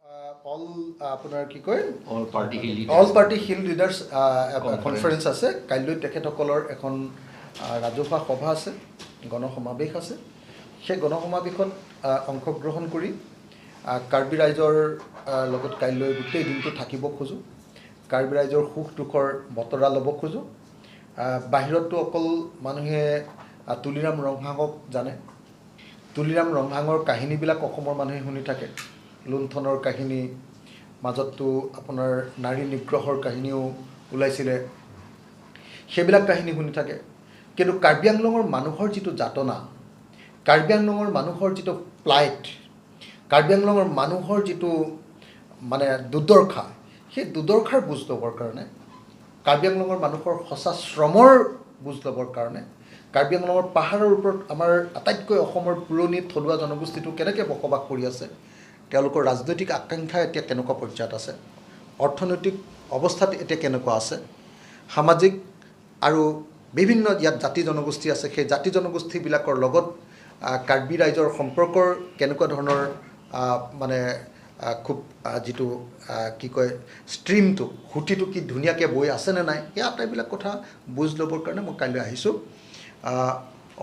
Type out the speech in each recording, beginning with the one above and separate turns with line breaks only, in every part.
All আপোনাৰ কি কয়,
all party hill
all party hill leaders conference আছে। কাইলৈ তেখেতসকলৰ এখন ৰাজহুৱা সভা আছে, গণসমাৱেশ আছে। সেই গণসমাৱেশত অংশগ্ৰহণ কৰি কাৰ্বি ৰাইজৰ লগত কাইলৈ গোটেই দিনটো থাকিব খোজোঁ, কাৰ্বি ৰাইজৰ সুখ দুখৰ বতৰা ল'ব খোজোঁ। বাহিৰততো অকল মানুহে তুলিৰাম ৰংহাঙক জানে, তুলিৰাম ৰংহাঙৰ কাহিনীবিলাক অসমৰ মানুহে শুনি থাকে, লুণ্ঠনৰ কাহিনী, মাজততো আপোনাৰ নাৰী নিগ্ৰহৰ কাহিনীও ওলাইছিলে, সেইবিলাক কাহিনী শুনি থাকে। কিন্তু কাৰ্বি আংলঙৰ মানুহৰ যিটো যাতনা, কাৰ্বি আংলঙৰ মানুহৰ যিটো প্লাইট, কাৰ্বি আংলঙৰ মানুহৰ যিটো মানে দুৰ্দশা, সেই দুৰ্দশাৰ বুজ ল'বৰ কাৰণে, কাৰ্বি আংলঙৰ মানুহৰ সঁচা শ্ৰমৰ বুজ ল'বৰ কাৰণে, কাৰ্বি আংলঙৰ পাহাৰৰ ওপৰত আমাৰ আটাইতকৈ অসমৰ পুৰণি থলুৱা জনগোষ্ঠীটো কেনেকৈ বসবাস কৰি আছে, তেওঁলোকৰ ৰাজনৈতিক আকাংক্ষা এতিয়া কেনেকুৱা পৰ্যায়ত আছে, অৰ্থনৈতিক অৱস্থাত এতিয়া কেনেকুৱা আছে, সামাজিক আৰু বিভিন্ন ইয়াত জাতি জনগোষ্ঠী আছে, সেই জাতি জনগোষ্ঠীবিলাকৰ লগত কাৰ্বি ৰাইজৰ সম্পৰ্কৰ কেনেকুৱা ধৰণৰ মানে খুব যিটো কি কয় ষ্ট্ৰীমটো, সুঁতিটো কি ধুনীয়াকৈ বৈ আছেনে নাই, এই আটাইবিলাক কথা বুজ ল'বৰ কাৰণে মই কাইলৈ আহিছোঁ।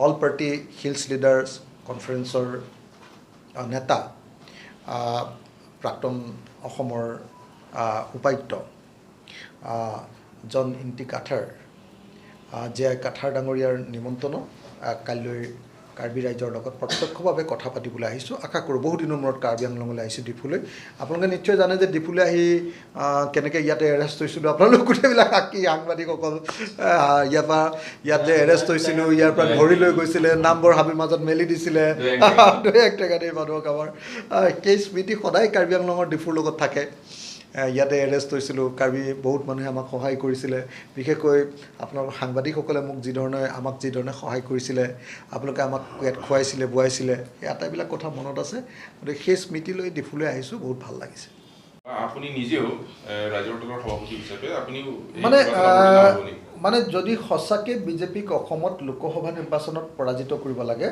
অল পাৰ্টি হিলছ লিডাৰ্ছ কনফাৰেন্সৰ নেতা, প্ৰাক্তন অসমৰ উপায়ুক্ত জন ইংতি কাথাৰ, জে আই কাথাৰ ডাঙৰীয়াৰ নিমন্ত্ৰণত কাইলৈ কাৰ্বি ৰাইজৰ লগত প্ৰত্যক্ষভাৱে কথা পাতিবলৈ আহিছোঁ। আশা কৰোঁ বহু দিনৰ মূৰত কাৰ্বি আংলঙলৈ আহিছোঁ, ডিফুলৈ। আপোনালোকে নিশ্চয় জানে যে ডিফুলৈ আহি কেনেকৈ ইয়াতে এৰেষ্ট হৈছিলোঁ। আপোনালোক গোটেইবিলাক সাক্ষী সাংবাদিকসকল, ইয়াৰ পৰা ইয়াতে এৰেষ্ট হৈছিলোঁ, ইয়াৰ পৰা ধৰি লৈ গৈছিলে, নামবৰ হাবিৰ মাজত মেলি দিছিলে, দুই এক টেকা দি মানুহক। আমাৰ সেই স্মৃতি সদায় কাৰ্বি আংলঙৰ ডিফুৰ লগত থাকে। ইয়াতে এৰেষ্ট হৈছিলোঁ, কাৰ্বি বহুত মানুহে আমাক সহায় কৰিছিলে, বিশেষকৈ আপোনালোকৰ সাংবাদিকসকলে মোক যিধৰণে আমাক যিধৰণে সহায় কৰিছিলে, আপোনালোকে আমাক ইয়াত খুৱাইছিলে বোৱাইছিলে, সেই আটাইবিলাক কথা মনত আছে। গতিকে সেই স্মৃতি লৈ ডিফুলৈ আহিছোঁ, বহুত ভাল লাগিছে।
আপুনি নিজেও ৰাইজৰ দলৰ সভাপতি হিচাপে আপুনিও
মানে মানে যদি সঁচাকৈ বিজেপিক অসমত লোকসভা নিৰ্বাচনত পৰাজিত কৰিব লাগে,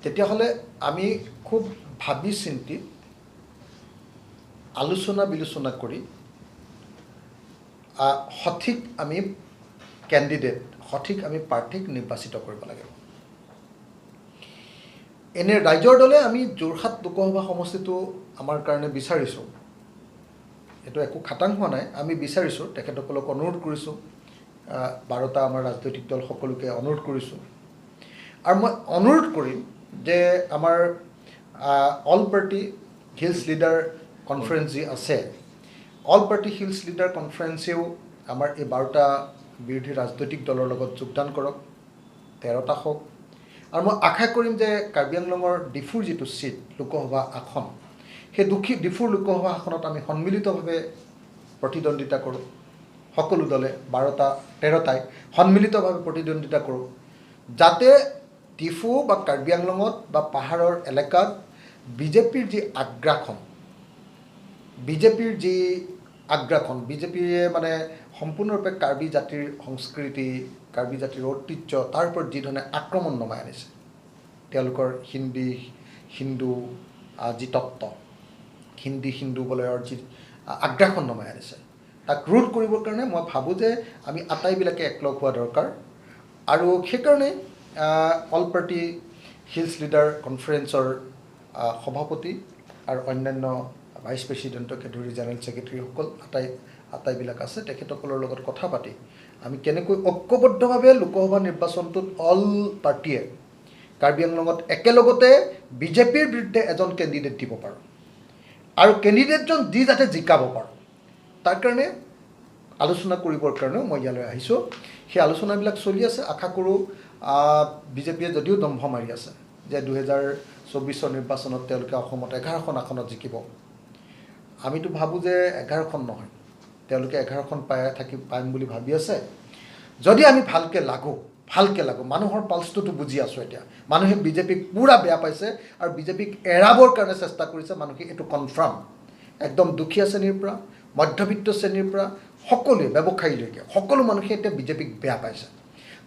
তেতিয়াহ'লে আমি খুব ভাবি চিন্তি আলোচনা বিলোচনা কৰি সঠিক আমি কেণ্ডিডেট, সঠিক আমি প্ৰাৰ্থীক নিৰ্বাচিত কৰিব লাগিব। এনে ৰাইজৰ দলে আমি যোৰহাট লোকসভা সমষ্টিটো আমাৰ কাৰণে বিচাৰিছোঁ, এইটো একো খাটাং হোৱা নাই, আমি বিচাৰিছোঁ, তেখেতসকলক অনুৰোধ কৰিছোঁ, 12টা আমাৰ ৰাজনৈতিক দল সকলোকে অনুৰোধ কৰিছোঁ। আৰু মই অনুৰোধ কৰিম যে আমাৰ all party hills leader conference যি আছে, অল পাৰ্টি হিলছ লিডাৰ কনফাৰেন্সেও আমাৰ এই 12টা বিৰোধী ৰাজনৈতিক দলৰ লগত যোগদান কৰক, 13টা হওক। আৰু মই আশা কৰিম যে কাৰ্বি আংলঙৰ ডিফুৰ যিটো ছিট লোকসভা আসন, সেই ডিফুৰ লোকসভা আসনত আমি সন্মিলিতভাৱে প্ৰতিদ্বন্দ্বিতা কৰোঁ, সকলো দলে 12টা 13টাই সন্মিলিতভাৱে প্ৰতিদ্বন্দ্বিতা কৰোঁ, যাতে ডিফু বা কাৰ্বি আংলঙত বা পাহাৰৰ এলেকাত বিজেপিৰ যি আগ্ৰাসন, বিজেপিৰ যি আগ্ৰাসন, বিজেপিয়ে মানে সম্পূৰ্ণৰূপে কাৰ্বি জাতিৰ সংস্কৃতি, কাৰ্বি জাতিৰ ঐতিহ্য, তাৰ ওপৰত যি ধৰণে আক্ৰমণ নমাই আনিছে, তেওঁলোকৰ হিন্দী হিন্দু যি তত্ত্ব, হিন্দী হিন্দু বলয়ৰ যি আগ্ৰাসন নমাই আনিছে, তাক ৰোধ কৰিবৰ কাৰণে মই ভাবোঁ যে আমি আটাইবিলাকে একলগ হোৱা দৰকাৰ। আৰু সেইকাৰণে অল পাৰ্টি হিলছ লিডাৰ কনফাৰেন্সৰ সভাপতি আৰু অন্যান্য ভাইচ প্ৰেচিডেণ্টকে ধৰি জেনেৰেল ছেক্ৰেটেৰীসকল আটাইবিলাক আছে, তেখেতসকলৰ লগত কথা পাতি আমি কেনেকৈ ঐক্যবদ্ধভাৱে লোকসভা নিৰ্বাচনটোত অল পাৰ্টীয়ে কাৰ্বি আংলঙত একেলগতে বিজেপিৰ বিৰুদ্ধে এজন কেণ্ডিডেট দিব পাৰোঁ আৰু কেণ্ডিডেটজন দি যাতে জিকাব পাৰোঁ, তাৰ কাৰণে আলোচনা কৰিবৰ কাৰণেও মই ইয়ালৈ আহিছোঁ। সেই আলোচনাবিলাক চলি আছে। আশা কৰোঁ বিজেপিয়ে যদিও দম্ভ মাৰি আছে যে 2024 নিৰ্বাচনত তেওঁলোকে অসমত 11খন আসনত জিকিব, আমিতো ভাবোঁ যে 11খন নহয়, তেওঁলোকে 11খন পাই থাকি পাম বুলি ভাবি আছে। যদি আমি ভালকৈ লাগোঁ, ভালকৈ লাগোঁ, মানুহৰ পালছটোতো বুজি আছোঁ এতিয়া, মানুহে বিজেপিক পূৰা বেয়া পাইছে আৰু বিজেপিক এৰাবৰ কাৰণে চেষ্টা কৰিছে, মানুহে এইটো কনফাৰ্ম। একদম দুখীয়া শ্ৰেণীৰ পৰা মধ্যবিত্ত শ্ৰেণীৰ পৰা সকলোৱে, ব্যৱসায়ীলৈকে সকলো মানুহে এতিয়া বিজেপিক বেয়া পাইছে।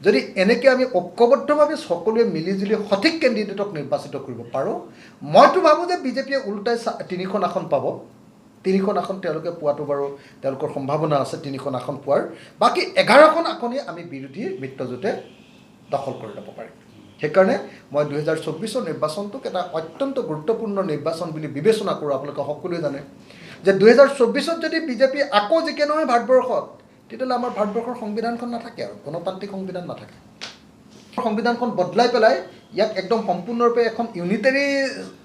যদি এনেকৈ আমি ঐক্যবদ্ধভাৱে সকলোৱে মিলিজুলি সঠিক কেণ্ডিডেটক নিৰ্বাচিত কৰিব পাৰোঁ, মইতো ভাবোঁ যে বিজেপিয়ে ওলোটাই 3খন আসন পাব। 3খন আসন তেওঁলোকে পোৱাটো বাৰু তেওঁলোকৰ সম্ভাৱনা আছে 3খন আসন পোৱাৰ, বাকী 11খন আসনেই আমি বিৰোধী মিত্ৰজোঁটে দখল কৰি ল'ব পাৰিম। সেইকাৰণে মই 2024ৰ নিৰ্বাচনটোক এটা অত্যন্ত গুৰুত্বপূৰ্ণ নিৰ্বাচন বুলি বিবেচনা কৰোঁ। আপোনালোকে সকলোৱে জানে যে 2024ত যদি বিজেপি আকৌ জিকে নহয় ভাৰতবৰ্ষত, তেতিয়াহ'লে আমাৰ ভাৰতবৰ্ষৰ সংবিধানখন নাথাকে আৰু গণতান্ত্ৰিক সংবিধান নাথাকে। সংবিধানখন বদলাই পেলাই ইয়াক একদম সম্পূৰ্ণৰূপে এখন ইউনিটাৰী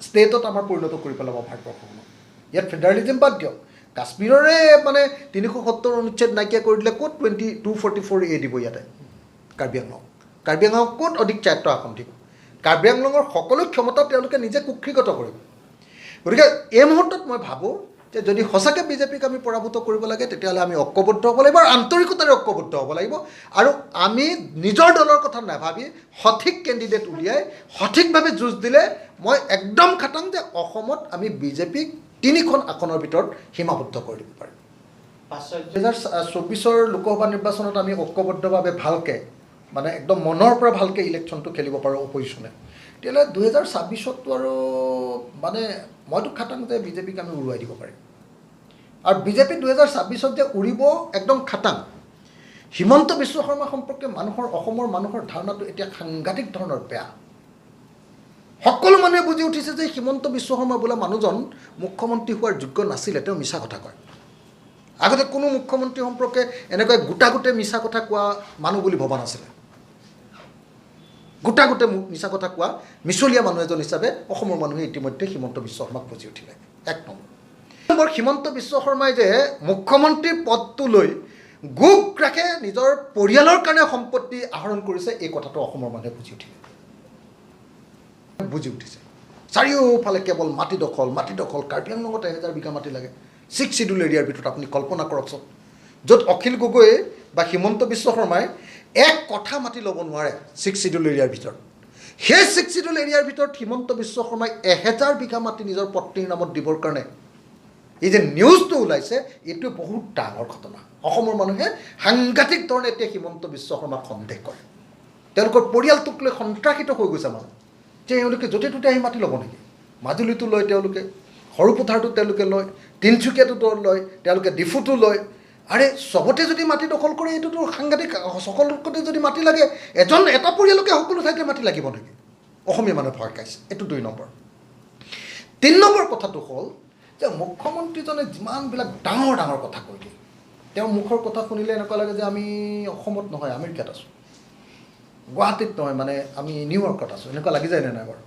ষ্টেটত আমাৰ পৰিণত কৰি পেলাব ভাৰতবৰ্ষখনক। ইয়াত ফেডাৰেলিজিম বাদ দিয়ক, কাশ্মীৰৰে মানে 370 অনুচ্ছেদ নাইকিয়া কৰি দিলে ক'ত 244A দিব ইয়াতে কাৰ্বি আংলং। কাৰ্বি আংলঙক ক'ত অধিক স্বায়ত্ত শাসন দিব? কাৰ্বি আংলঙৰ সকলো ক্ষমতা তেওঁলোকে নিজে কুক্ষিগত কৰিব। গতিকে এই মুহূৰ্তত মই ভাবোঁ যে যদি সঁচাকৈ বিজেপিক আমি পৰাভূত কৰিব লাগে, তেতিয়াহ'লে আমি ঐক্যবদ্ধ হ'ব লাগিব আৰু আন্তৰিকতাৰে ঐক্যবদ্ধ হ'ব লাগিব আৰু আমি নিজৰ দলৰ কথা নাভাবি সঠিক কেণ্ডিডেট উলিয়াই সঠিকভাৱে যুঁজ দিলে মই একদম খাটাং যে অসমত আমি বিজেপিক 3খন আসনৰ ভিতৰত সীমাবদ্ধ কৰি দিব পাৰিম। 2024ৰ লোকসভা নিৰ্বাচনত আমি ঐক্যবদ্ধভাৱে ভালকৈ মানে একদম মনৰ পৰা ভালকৈ ইলেকশ্যনটো খেলিব পাৰোঁ অপজিশ্যনে, তেতিয়াহ'লে 2026ততো আৰু মানে মইতো খাটাং যে বিজেপিক আমি উৰুৱাই দিব পাৰিম। আৰু বিজেপি 2026ত যে উৰিব একদম খাটাং। হিমন্ত বিশ্ব শৰ্মা সম্পৰ্কে মানুহৰ, অসমৰ মানুহৰ ধাৰণাটো এতিয়া সাংঘাতিক ধৰণৰ বেয়া। সকলো মানুহে বুজি উঠিছে যে হিমন্ত বিশ্ব শৰ্মা বোলা মানুহজন মুখ্যমন্ত্ৰী হোৱাৰ যোগ্য নাছিলে, তেওঁ মিছা কথা কয়। আগতে কোনো মুখ্যমন্ত্ৰী সম্পৰ্কে এনেকৈ গোটা গোটেই মিছা কথা কোৱা মানুহ বুলি ভবা নাছিলে। গোটা গোটেই মিছা কথা কোৱা মিছলীয়া মানুহ এজন হিচাপে অসমৰ মানুহে ইতিমধ্যে হিমন্ত বিশ্ব শৰ্মাক বুজি উঠিলে। এক নম্বৰ, হিমন্ত বিশ্ব শৰ্মাই যে মুখ্যমন্ত্ৰীৰ পদটো লৈ গোগ্ৰাসে নিজৰ পৰিয়ালৰ কাৰণে সম্পত্তি আহৰণ কৰিছে, এই কথাটো অসমৰ মানুহে বুজি উঠিছে। চাৰিওফালে কেৱল মাটি দখল, মাটি দখল। কাৰ্বি আংলঙত 1000 বিঘা মাটি লাগে 6 চিডিউল এৰিয়াৰ ভিতৰত। আপুনি কল্পনা কৰকচোন, য'ত অখিল গগৈ বা হিমন্ত বিশ্ব শৰ্মাই এক কথা মাটি ল'ব নোৱাৰে 6 চিডিউল এৰিয়াৰ ভিতৰত, সেই 6 চিডিউল এৰিয়াৰ ভিতৰত হিমন্ত বিশ্ব শৰ্মাই 1000 বিঘা মাটি নিজৰ পত্নীৰ নামত দিবৰ কাৰণে এই যে নিউজটো ওলাইছে, এইটো বহুত ডাঙৰ ঘটনা। অসমৰ মানুহে সাংঘাতিক ধৰণে এতিয়া হিমন্ত বিশ্ব শৰ্মাক সন্দেহ কৰে। তেওঁলোকৰ পৰিয়ালটোক লৈ সন্ত্ৰাসিত হৈ গৈছে মানুহ, যে এওঁলোকে য'তে ত'তে আহি মাটি ল'ব নেকি? মাজুলীতো লয় তেওঁলোকে, সৰুপথাৰটো তেওঁলোকে লয়, তিনিচুকীয়াটো লয়, তেওঁলোকে ডিফুটো লয়। আৰে চবতে যদি মাটি দখল কৰে, এইটোতো সাংঘাতিক। সকলোতে যদি মাটি লাগে, এটা পৰিয়ালকে সকলো ঠাইতে মাটি লাগিব নেকি? অসমীয়া মানুহে ভয় খাইছে। এইটো 2 নম্বৰ। 3 নম্বৰ কথাটো হ'ল যে মুখ্যমন্ত্ৰীজনে যিমানবিলাক ডাঙৰ ডাঙৰ কথা কৈ দিয়ে, তেওঁৰ মুখৰ কথা শুনিলে এনেকুৱা লাগে যে আমি অসমত নহয় আমেৰিকাত আছোঁ, গুৱাহাটীত নহয় মানে আমি নিউয়ৰ্কত আছোঁ, এনেকুৱা লাগি যায় নে নাই বাৰু?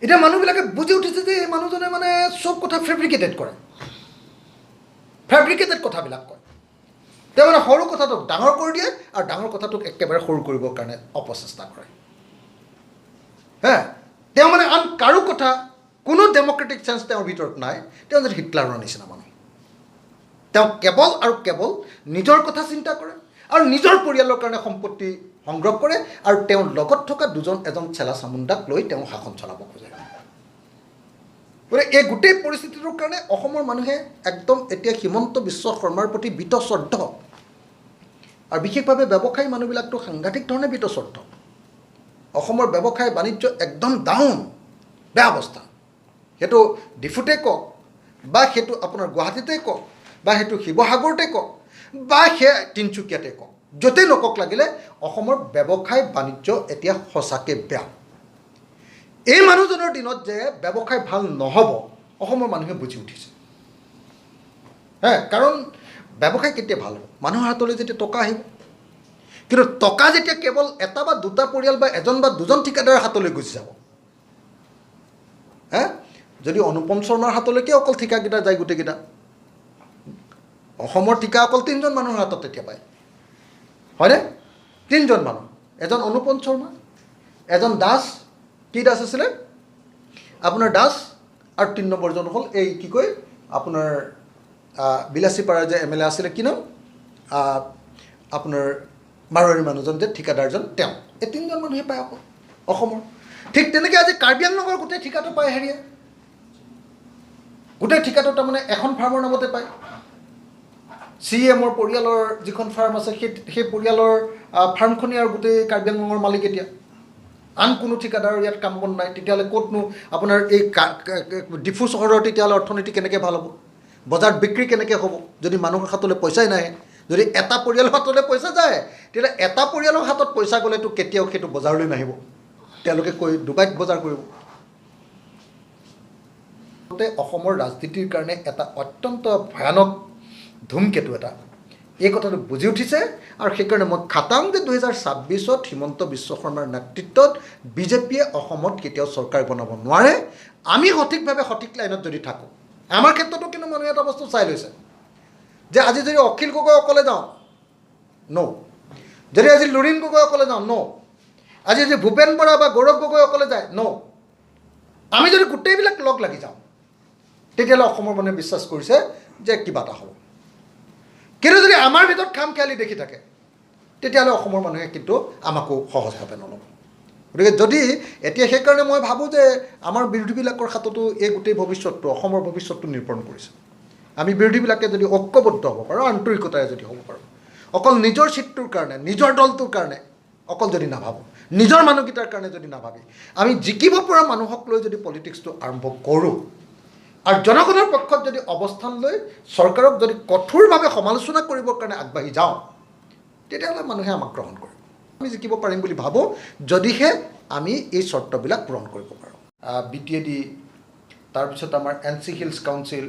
এতিয়া মানুহবিলাকে বুজি উঠিছে যে এই মানুহজনে মানে চব কথা ফেব্ৰিকেটেড কৰে, ফেব্ৰিকেটেড কথাবিলাক কয়। তেওঁ মানে সৰু কথাটোক ডাঙৰ কৰি দিয়ে আৰু ডাঙৰ কথাটোক একেবাৰে সৰু কৰিবৰ কাৰণে অপচেষ্টা কৰে। হে, তেওঁ মানে আন কাৰো কথা, কোনো ডেম'ক্ৰেটিক চেন্স তেওঁৰ ভিতৰত নাই। তেওঁ যেন হিটলাৰৰ নিচিনা মানুহ। তেওঁ কেৱল আৰু কেৱল নিজৰ কথা চিন্তা কৰে আৰু নিজৰ পৰিয়ালৰ কাৰণে সম্পত্তি সংগ্ৰহ কৰে আৰু তেওঁৰ লগত থকা এজন চেলা চামুণ্ডাক লৈ তেওঁ শাসন চলাব খোজে। গতিকে এই গোটেই পৰিস্থিতিটোৰ কাৰণে অসমৰ মানুহে একদম এতিয়া হিমন্ত বিশ্ব শৰ্মাৰ প্ৰতি বীতশ্ৰদ্ধ, আৰু বিশেষভাৱে ব্যৱসায়ী মানুহবিলাকতো সাংঘাতিক ধৰণে বীতশ্ৰদ্ধ। অসমৰ ব্যৱসায় বাণিজ্য একদম ডাউন, বেয়া অৱস্থা। সেইটো ডিফুতে কওক বা সেইটো আপোনাৰ গুৱাহাটীতে কওক বা সেইটো শিৱসাগৰতে কওক বা সেই তিনিচুকীয়াতে কওক, য'তেই নকওক লাগিলে অসমৰ ব্যৱসায় বাণিজ্য এতিয়া সঁচাকৈ বেয়া। এই মানুহজনৰ দিনত যে ব্যৱসায় ভাল নহ'ব অসমৰ মানুহে বুজি উঠিছে। হে, কাৰণ ব্যৱসায় কেতিয়া ভাল হ'ব? মানুহৰ হাতলৈ যেতিয়া টকা আহিব। কিন্তু টকা যেতিয়া কেৱল এটা বা দুটা পৰিয়াল বা এজন বা দুজন ঠিকাদাৰৰ হাতলৈ গুচি যাব, হে, যদি অনুপম শৰ্মাৰ হাতলৈকে অকল ঠিকাকেইটা যায়, গোটেইকেইটা অসমৰ ঠিকা অকল 3জন মানুহৰ হাতত তেতিয়া পায়, হয়নে? 3জন মানুহ, এজন অনুপম শৰ্মা, এজন দাস, কি দাস আছিলে আপোনাৰ দাস, আৰু 3 নম্বৰজন হ'ল এই কি কয় আপোনাৰ বিলাচীপাৰাৰ যে এম এল এ আছিলে, কি নাম আপোনাৰ মাৰোৱাৰী মানুহজন যে ঠিকাদাৰজন, তেওঁ। এই 3জন মানুহে পায় অকল অসমৰ। ঠিক তেনেকৈ আজি কাৰ্বি আংলঙৰ গোটেই ঠিকাটো পায় হেৰিয়ে, গোটেই ঠিকাটো তাৰমানে এখন ফাৰ্মৰ নামতে পায়। চি এমৰ পৰিয়ালৰ যিখন ফাৰ্ম আছে, সেই পৰিয়ালৰ ফাৰ্মখনেই আৰু গোটেই কাৰ্বি আংলঙৰ মালিক। এতিয়া আন কোনো ঠিকাদাৰৰ ইয়াত কাম বন নাই। তেতিয়াহ'লে ক'তনো আপোনাৰ এই ডিফু চহৰৰ তেতিয়াহ'লে অৰ্থনীতি কেনেকৈ ভাল হ'ব, বজাৰত বিক্ৰী কেনেকৈ হ'ব যদি মানুহৰ হাতলৈ পইচাই নাহে? যদি এটা পৰিয়ালৰ হাতলৈ পইচা যায়, তেতিয়াহ'লে এটা পৰিয়ালৰ হাতত পইচা গ'লেতো কেতিয়াও সেইটো বজাৰলৈ নাহিব, তেওঁলোকে কৈ ডুবাইত বজাৰ কৰিব। অসমৰ ৰাজনীতিৰ কাৰণে এটা অত্যন্ত ভয়ানক ধূমকেতু এটা, এই কথাটো বুজি উঠিছে। আৰু সেইকাৰণে মই খাটাং যে 2026ত হিমন্ত বিশ্ব শৰ্মাৰ নেতৃত্বত বিজেপিয়ে অসমত কেতিয়াও চৰকাৰ বনাব নোৱাৰে। আমি সঠিকভাৱে সঠিক লাইনত যদি থাকোঁ, আমাৰ ক্ষেত্ৰতো কিন্তু মানুহে এটা বস্তু চাই লৈছে যে আজি যদি অখিল গগৈ অকলে যাওঁ, ন', যদি আজি লুৰিণ গগৈ অকলে যাওঁ, ন', আজি যদি ভূপেন বৰা বা গৌৰৱ গগৈ অকলে যায়, ন', আমি যদি গোটেইবিলাক লগ লাগি যাওঁ, তেতিয়াহ'লে অসমৰ মানুহে বিশ্বাস কৰিছে যে কিবা এটা হ'ব। কিন্তু যদি আমাৰ ভিতৰত খাম খেয়ালি দেখি থাকে, তেতিয়াহ'লে অসমৰ মানুহে কিন্তু আমাকো সহজভাৱে নল'ব। গতিকে যদি এতিয়া সেইকাৰণে মই ভাবোঁ যে আমাৰ বিৰোধীবিলাকৰ হাততো এই গোটেই ভৱিষ্যতটো, অসমৰ ভৱিষ্যতটো নিৰূপণ কৰিছে। আমি বিৰোধীবিলাকে যদি ঐক্যবদ্ধ হ'ব পাৰোঁ, আন্তৰিকতাৰে যদি হ'ব পাৰোঁ, অকল নিজৰ চিটটোৰ কাৰণে, নিজৰ দলটোৰ কাৰণে অকল যদি নাভাবোঁ, নিজৰ মানুহকেইটাৰ কাৰণে যদি নাভাবি, আমি জিকিব পৰা মানুহক লৈ যদি পলিটিক্সটো আৰম্ভ কৰোঁ আৰু জনগণৰ পক্ষত যদি অৱস্থান লৈ চৰকাৰক যদি কঠোৰভাৱে সমালোচনা কৰিবৰ কাৰণে আগবাঢ়ি যাওঁ, তেতিয়াহ'লে মানুহে আমাক গ্ৰহণ কৰিব। আমি জিকিব পাৰিম বুলি ভাবোঁ যদিহে আমি এই চৰ্তবিলাক পূৰণ কৰিব পাৰোঁ। BTAD, তাৰপিছত আমাৰ এন চি হিলছ কাউন্সিল,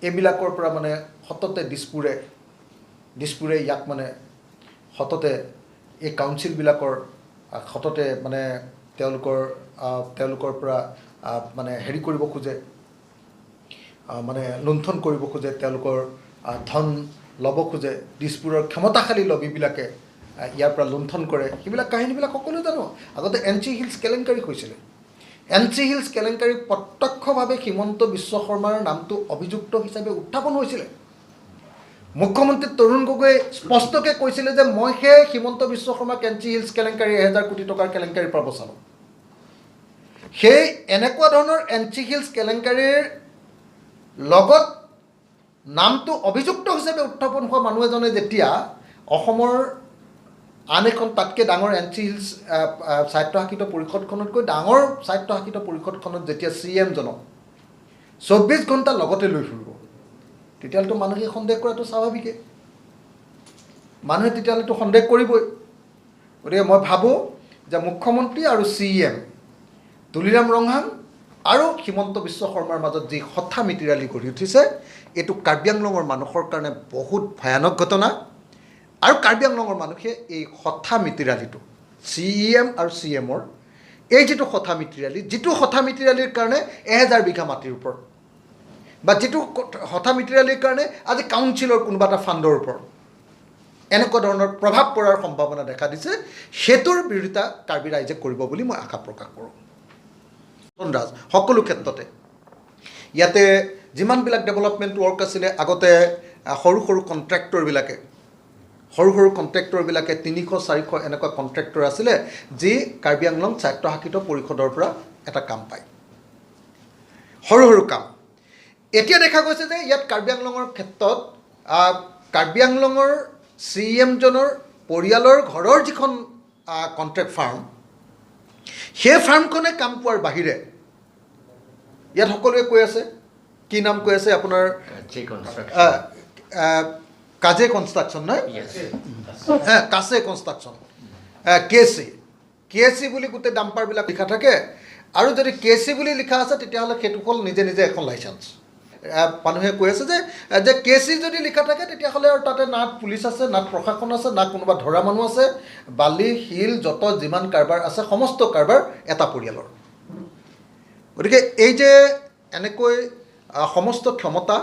এইবিলাকৰ পৰা মানে সততে দিছপুৰে ইয়াক মানে সততে এই কাউন্সিলবিলাকৰ সততে মানে তেওঁলোকৰ পৰা মানে হেৰি কৰিব খোজে, মানে লুণ্ঠন কৰিব খোজে, তেওঁলোকৰ ধন ল'ব খোজে। দিছপুৰৰ ক্ষমতাশালী লবীবিলাকে ইয়াৰ পৰা লুণ্ঠন কৰে। সেইবিলাক কাহিনীবিলাক সকলোৱে জানো। আগতে এন চি হিলছ কেলেংকাৰী হৈছিলে। এন চি হিলছ কেলেংকাৰী প্ৰত্যক্ষভাৱে হিমন্ত বিশ্ব শৰ্মাৰ নামটো অভিযুক্ত হিচাপে উত্থাপন হৈছিলে। মুখ্যমন্ত্ৰী তৰুণ গগৈয়ে স্পষ্টকৈ কৈছিলে যে মই সেই হিমন্ত বিশ্ব শৰ্মাক এন চি হিলছ কেলেংকাৰী 1000 কোটি টকাৰ কেলেংকাৰীৰ পৰা বচালোঁ। সেই এনেকুৱা ধৰণৰ এন চি হিলছ কেলেংকাৰীৰ লগত নামটো অভিযুক্ত হিচাপে উত্থাপন হোৱা মানুহ এজনে যেতিয়া অসমৰ আন এখন তাতকৈ ডাঙৰ এন চি হিলছ স্বায়ত্তশাসিত পৰিষদখনতকৈ ডাঙৰ স্বায়ত্তশাসিত পৰিষদখনত যেতিয়া চি এমজনক 24 ঘণ্টা লগতে লৈ ফুৰিব, তেতিয়াহ'লেতো মানুহে সন্দেহ কৰাটো স্বাভাৱিকেই। মানুহে তেতিয়াহ'লেতো সন্দেহ কৰিবই। গতিকে মই ভাবোঁ যে মুখ্যমন্ত্ৰী আৰু চি এম তুলিৰাম ৰংহাং আৰু হিমন্ত বিশ্ব শৰ্মাৰ মাজত যি হঠা মিতিৰালি গঢ়ি উঠিছে, এইটো কাৰ্বি আংলঙৰ মানুহৰ কাৰণে বহুত ভয়ানক ঘটনা। আৰু কাৰ্বি আংলঙৰ মানুহে এই হঠা মিতিৰালিটো, চি ই এম আৰু চি এমৰ এই যিটো হঠা মিতিৰালি, যিটো হঠা মিতিৰালিৰ কাৰণে 1000 বিঘা মাটিৰ ওপৰত বা যিটো হঠা মিতিৰালিৰ কাৰণে আজি কাউন্সিলৰ কোনোবা এটা ফাণ্ডৰ ওপৰত এনেকুৱা ধৰণৰ প্ৰভাৱ পৰাৰ সম্ভাৱনা দেখা দিছে, সেইটোৰ বিৰোধিতা কাৰ্বি ৰাইজে কৰিব বুলি মই আশা প্ৰকাশ কৰোঁ। ৰাজ সকলো ক্ষেত্ৰতে ইয়াতে যিমানবিলাক ডেভেলপমেণ্ট ৱৰ্ক আছিলে, আগতে সৰু সৰু কণ্ট্ৰেক্টৰবিলাকে, 300-400 এনেকুৱা কণ্ট্ৰেক্টৰ আছিলে যি কাৰ্বি আংলং স্বায়ত্তশাসিত পৰিষদৰ পৰা এটা কাম পায়, সৰু সৰু কাম। এতিয়া দেখা গৈছে যে ইয়াত কাৰ্বি আংলঙৰ ক্ষেত্ৰত কাৰ্বি আংলঙৰ চি এমজনৰ পৰিয়ালৰ ঘৰৰ যিখন কণ্ট্ৰেক্ট ফাৰ্ম, সেই ফাৰ্মখনে কাম পোৱাৰ বাহিৰে ইয়াত সকলোৱে কৈ আছে, কি নাম কৈ আছে আপোনাৰ, কাজে কনষ্ট্ৰাকশ্যন নহয়, কাছে কনষ্ট্ৰাকশ্যন, কে চি বুলি গোটেই ডাম্পাৰবিলাক লিখা থাকে। আৰু যদি কে চি বুলি লিখা আছে তেতিয়াহ'লে সেইটো হ'ল নিজে নিজে এখন লাইচেঞ্চ। মানুহে কৈ আছে যে কে চি যদি লিখা থাকে তেতিয়াহ'লে আৰু তাতে না পুলিচ আছে, না প্ৰশাসন আছে, না কোনোবা ধৰা মানুহ আছে, বালি শিল যত যিমান কাৰবাৰ আছে সমস্ত কাৰবাৰ এটা পৰিয়ালৰ। গতিকে এই যে এনেকৈ সমস্ত ক্ষমতা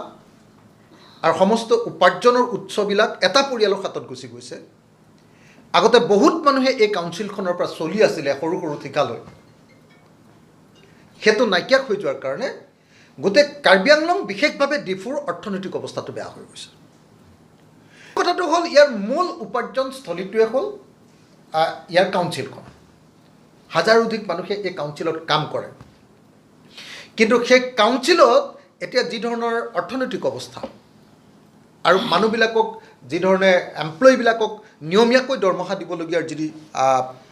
আৰু সমস্ত উপাৰ্জনৰ উৎসবিলাক এটা পৰিয়ালৰ হাতত গুচি গৈছে। আগতে বহুত মানুহে এই কাউন্সিলখনৰ পৰা চলি আছিলে সৰু সৰু ঠিকালৈ, সেইটো নাইকিয়া হৈ যোৱাৰ কাৰণে গোটেই কাৰ্বি আংলং বিশেষভাৱে ডিফুৰ অৰ্থনৈতিক অৱস্থাটো বেয়া হৈ গৈছে। কথাটো হ'ল ইয়াৰ মূল উপাৰ্জনস্থলীটোৱে হ'ল ইয়াৰ কাউন্সিলখন। হাজাৰোধিক মানুহে এই কাউন্সিলত কাম কৰে, কিন্তু সেই কাউন্সিলত এতিয়া যি ধৰণৰ অৰ্থনৈতিক অৱস্থা আৰু মানুহবিলাকক যিধৰণে এমপ্লয়ীবিলাকক নিয়মীয়াকৈ দৰমহা দিবলগীয়াৰ যি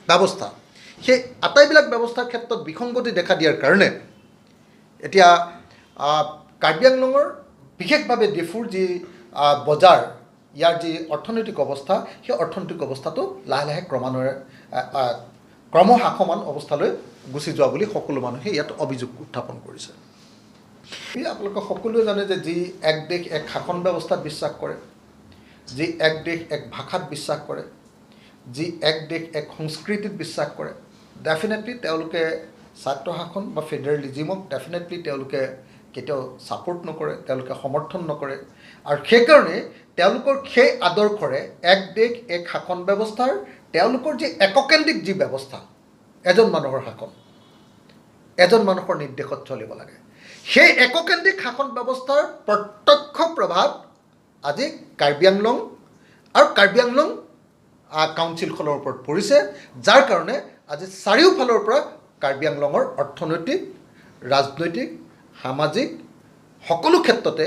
ব্যৱস্থা, সেই আটাইবিলাক ব্যৱস্থাৰ ক্ষেত্ৰত বিসংগতি দেখা দিয়াৰ কাৰণে এতিয়া কাৰ্বি আংলঙৰ বিশেষভাৱে ডিফুৰ যি বজাৰ, ইয়াৰ যি অৰ্থনৈতিক অৱস্থা, সেই অৰ্থনৈতিক অৱস্থাটো লাহে লাহে ক্ৰমান্বয়ে ক্ৰমহ্ৰাসমান অৱস্থালৈ গুচি যোৱা বুলি সকলো মানুহে ইয়াত অভিযোগ উত্থাপন কৰিছে। আপোনালোকে সকলোৱে জানে যে যি এক দেশ এক শাসন ব্যৱস্থাত বিশ্বাস কৰে, যি এক দেশ এক ভাষাত বিশ্বাস কৰে, যি এক দেশ এক সংস্কৃতিত বিশ্বাস কৰে, ডেফিনেটলি তেওঁলোকে স্বায়ত্তশাসন বা ফেডাৰেলিজিমক ডেফিনেটলি তেওঁলোকে কেতিয়াও ছাপোৰ্ট নকৰে, তেওঁলোকে সমৰ্থন নকৰে। আৰু সেইকাৰণে তেওঁলোকৰ সেই আদৰ্শৰে এক দেশ এক শাসন ব্যৱস্থাৰ তেওঁলোকৰ যি এককেন্দ্ৰিক যি ব্যৱস্থা, এজন মানুহৰ শাসন, এজন মানুহৰ নিৰ্দেশত চলিব লাগে, সেই এককেন্দ্ৰিক শাসন ব্যৱস্থাৰ প্ৰত্যক্ষ প্ৰভাৱ আজি কাৰ্বি আংলং আৰু কাৰ্বি আংলং কাউন্সিলখনৰ ওপৰত পৰিছে, যাৰ কাৰণে আজি চাৰিওফালৰ পৰা কাৰ্বি আংলঙৰ অৰ্থনৈতিক, ৰাজনৈতিক, সামাজিক সকলো ক্ষেত্ৰতে